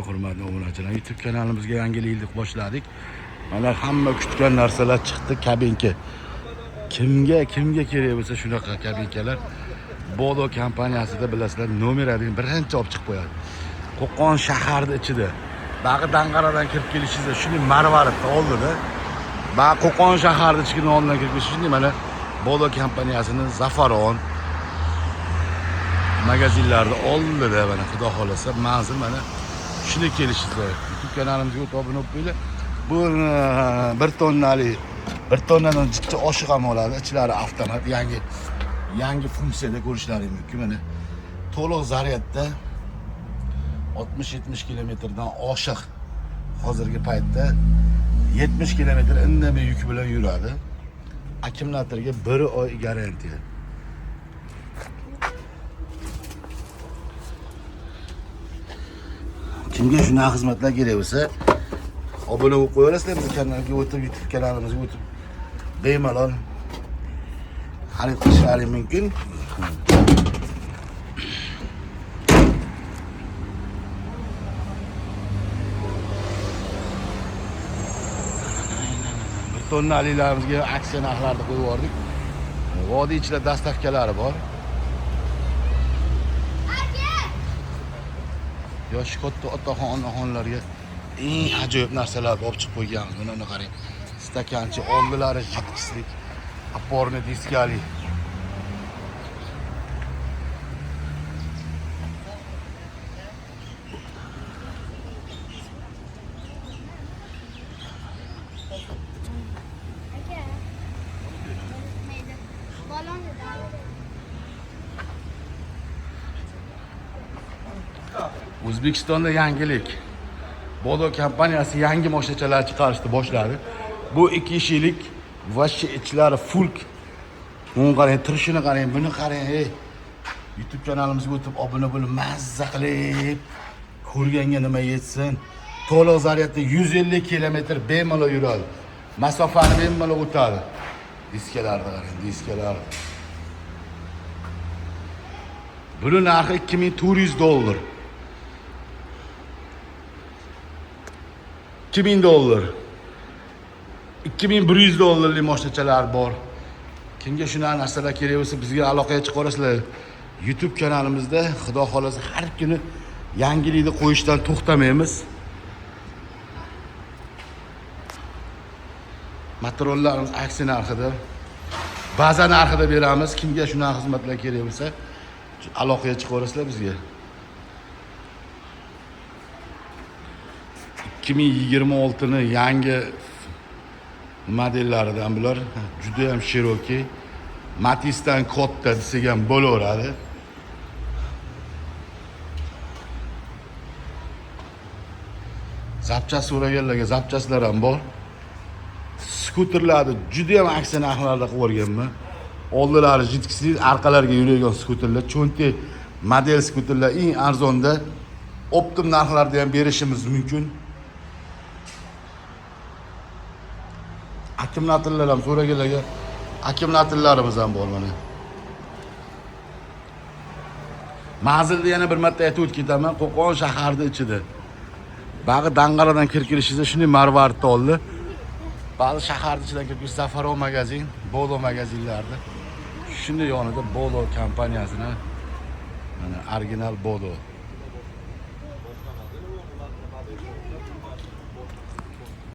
Hurmatli obunachilar, YouTube kanalimizga yangilik boshladik. Mana hamma kutgan narsalar chiqdi, kabinka. Kimga kimga kerak bo'lsa shunaqa kabinkalar Bodo kompaniyasida bilasizlar, nomer 1 birinchi olib chiqib qo'yadi. Qo'qon shaharning ichida. Bag'i Dang'aradan kirib kelishingizda shuni Marvaridda oldida. Bag'i Qo'qon shaharning ichidan oldidan kirib kelishingiz shunday mana Bodo kompaniyasini Zafaron magazinlarni oldida mana xudo xolasa manzil mana shuni kelishingizda YouTube kanalimizga o'tib obuna bo'lib qo'yinglar. Bu 1 tonnali, 1 tonnadan jitta oshiq ham oladi. Ichlari avtomat, yangi yangi funksiyada ko'rishlaring mumkin. Mana to'liq zaryadda 60-70 kilometrdan oshiq hozirgi paytda 70 kilometr indamay yuk bilan yuradi. Akkumulyatorga 1 oy garantiya. Kimga shunaqa xizmatlar kerak bo'lsa, obuna bo'lib qo'yaverasizlar bizni kanalga o'tib, YouTube kanalimizga o'tib bemalol xarid qilishlaring mumkin. Bir tonnaliklarimizga aksiya narxlarni qo'yib yubordik. Vodiy ichida dastavkalari bor. Yoshi katta otaxon, onaxonlarga eng ajoyib narsalarni olib chiqib qo'yganmiz. Mana uni qarang. Stakanchi, oldilari jitkislik, опорный diskali. Aka. Mayda. Balon dedi. O'zbekistonda yangilik. Bodo kompaniyasi yangi mashinachalar chiqarishni boshladi. Bu ikki kishilik вообще ichlari full. Buni qarang, turishini qarang, buni qarang, ey. YouTube kanalimizga o'tib obuna bo'lib, mazza qilib ko'rganga nima yetsin. To'liq zaryadda 150 kilometr bemalol yuradi. Masofani bemalol o'tadi. Diskalarni qarang, diskalar. Buni narxi 2400 dollar. 2000 dollar. 2100 dollarlik mashinachalar bor. Kimga shunaqa narsalar kerak bo'lsa bizga aloqaga chiqaverasizlar. YouTube kanalimizda xudo xolasa har kuni yangilikni qo'yishdan to'xtamaymiz. Motorollarimiz aksiya narxida, baza narxida beramiz. Kimga shunaqa xizmatlar kerak bo'lsa aloqaga chiqaverasizlar bizga. 2026 ni yangi modellaridan bular juda ham широкий. Matizdan katta desak ham bo'laveradi. Zapchast so'raganlarga zapchastlar ham bor. Skuterlarni juda ham aksiya narxlarda qilib yuborganman. Oldilari jitkisli, orqalariga yuradigan skuterlar, cho'ntak model skuterlar eng arzonda optim narxlarda ham berishimiz mumkin. Akkumulyatorlar ham so'raganlarga akkumulyatorlarimiz ham bor mana. Manzilni yana bir marta aytib o'tib ketaman. Qo'qon shaharning ichida. Bag'i Dang'aradan kirib kelishingizda shunday Marvaridni oldi. Ba'zi shaharning ichidan kirib kelish Zafaron magazin, Bodo magazinlarida. Shunday yonida Bodo kompaniyasini mana original Bodo.